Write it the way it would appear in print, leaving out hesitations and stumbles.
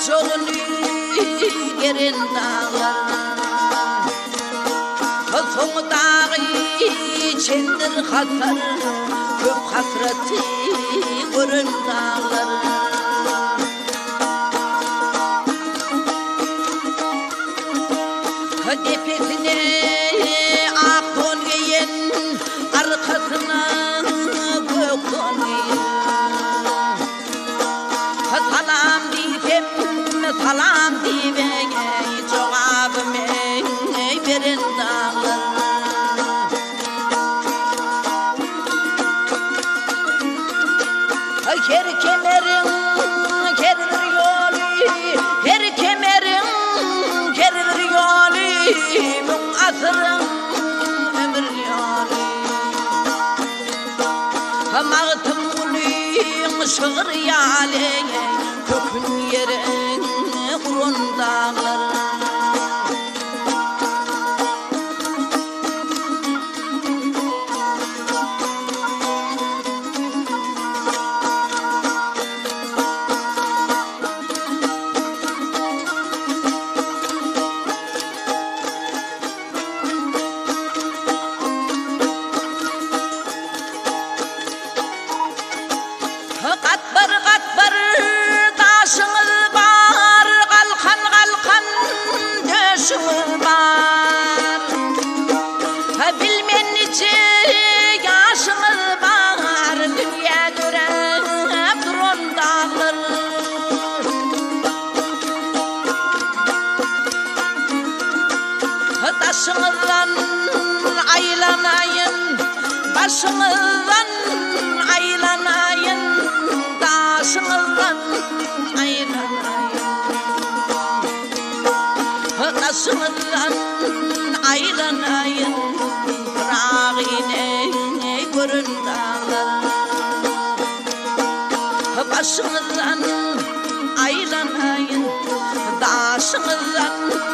Gujagyny geren daglar. Soňy dagy çendir hasar, Köp hasraty gören daglar. Depesine ak don geýen, Arkasyna gök don geýen. Salam diýsem, salam diýbeý, Jogabymy beren daglar. Her kemeriň her bir ýoly, Her kemeriň her bir ýoly, Müň asyryň ömür ýoly. Magtymgulyň şygry ýaly, Kökün ýere uran daglar. Gatbar-gatbar daşyňyz bar, Galkan-galkan döşüňiz bar. Bilmen niçe ýaşyňyz bar, Dünýä döräp duran daglar. Daşyňyzdan aýlanaýyn, Başyňyzdan aýlanaýyn, Daşyňyzdan aýlanaýyn. Daşyňyzdan aýlanaýyn, Pyragyny gören daglar. Başyňyzdan aýlanaýyn, Daşyňyzdan.